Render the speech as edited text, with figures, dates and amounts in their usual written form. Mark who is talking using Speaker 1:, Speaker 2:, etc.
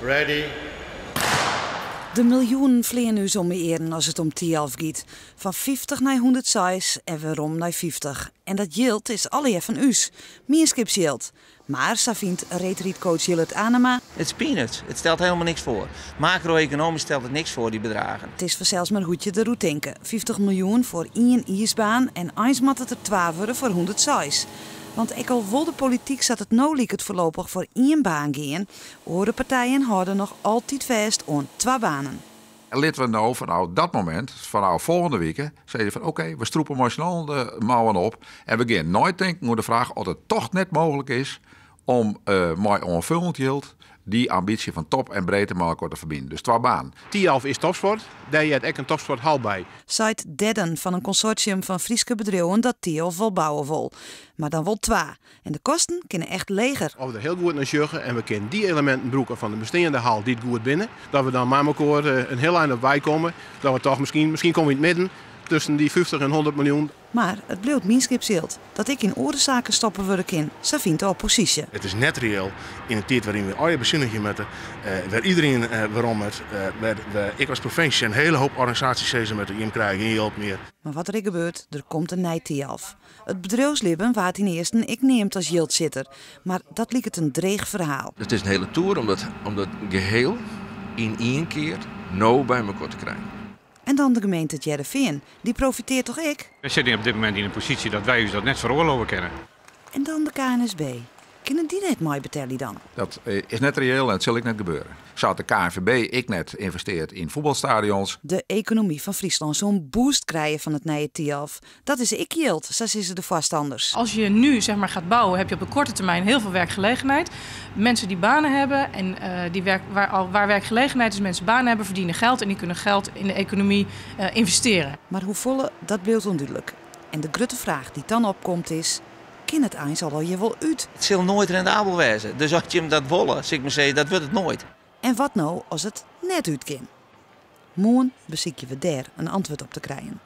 Speaker 1: Ready.
Speaker 2: De miljoenen fleane ús om 'e earen as it om Thialf giet. Fan 50 nei 106 en werom nei 50. En dat jild is allegear fan ús, mienskipsjild. Mar, sa fynt reedrydcoach Jillert Anema.
Speaker 3: It is peanuts. It stelt hielendal niks foar. Makro-ekonomysk stelt it niks foar, dy bedragen.
Speaker 2: It is fansels mar hoe't je deroer tinke. 50 miljoen foar ien iisbaan en eins moat it der twa wurde foar 106. Want ek al wol de polityk sa't it no liket foarlopich foar ien baan gean, oare partijen hâlde noch altyd fêst oan twa banen.
Speaker 4: En litte we no fanôf dat momint, fanôf folgjende wike, sizze fan oké, we strûpe mei syn allen de mouwen op en we gean neitinken oer de fraach oft it toch net mooglik is om mei oanfullend jild dy ambysje fan top en breedte mei elkoar te ferbinen. Dus twa banen.
Speaker 5: Thialf is topsport, dêr heart ek in topsporthal by.
Speaker 2: Seit Dedden fan in konsortium fan Fryske bedriuwen dat Thialf wol bouwe wol. Mar dan wol twa. En de kosten kinne echt leger.
Speaker 5: As we der hiel goed nei sjogge en we kinne dy eleminten brûke fan de besteande hal dy't goed binne, dat we dan mei elkoar in hiel ein op wei komme, dat we toch miskien, miskien komme we yn it midden tusken dy 50 en 100 miljoen.
Speaker 2: Mar it bliuwt mienskipsjild, dat ek yn oare saken stoppe wurde kin, sa fynt de opposysje.
Speaker 6: It is net reëel yn in tiid wêryn we allegear besunigje moatte, wêr iedereen werom moat, wêr we ek as provinsje in hele hoop organisaasjes sizze moatte, jim krije gjin jild mear.
Speaker 2: Mar wat der ek gebeurt, der komt in nij Thialf. It bedriuwslibben waard ynearsten ek neamd as jildsjitter, mar dat liket in dreech ferhaal.
Speaker 7: It is in hele toer om dat geheel yn ien kear no by mekoar te krijen.
Speaker 2: En dan de gemeente It Hearrenfean, dy profiteart toch ek?
Speaker 8: Wy sitte op dit momint yn in posysje dat wy ús dat net feroarlove kinne.
Speaker 2: En dan de KNSB. Kinne dy net meibetelje dan?
Speaker 4: Dat is net reëel en it sil ek net gebeure. Sa hat de KNVB ek net ynvesteard yn fuotbalstadions.
Speaker 2: De ekonomy fan Fryslân soe in boost krije fan it nije Thialf. Dat is ek jild, sa sizze de foarstanners.
Speaker 9: Als je nu zeg maar, gaat bouwen, heb je op de korte termijn heel veel werkgelegenheid. Mensen die banen hebben en die werk, waar, al, waar werkgelegenheid is, mensen banen hebben, verdienen geld en die kunnen geld in de economie investeren.
Speaker 2: Mar hoefolle, dat bliuwt ûndúdlik. En de grutte fraach dy't dan opkomt is, kin it eins allegear wol út?
Speaker 3: It sil noait rendabel wêze. Dus as jim dat wolle, sil ik mar sizze, dat wurdt it noait.
Speaker 2: En wat no as it net út kin? Moarn besykje we dêr in antwurd op te krijen.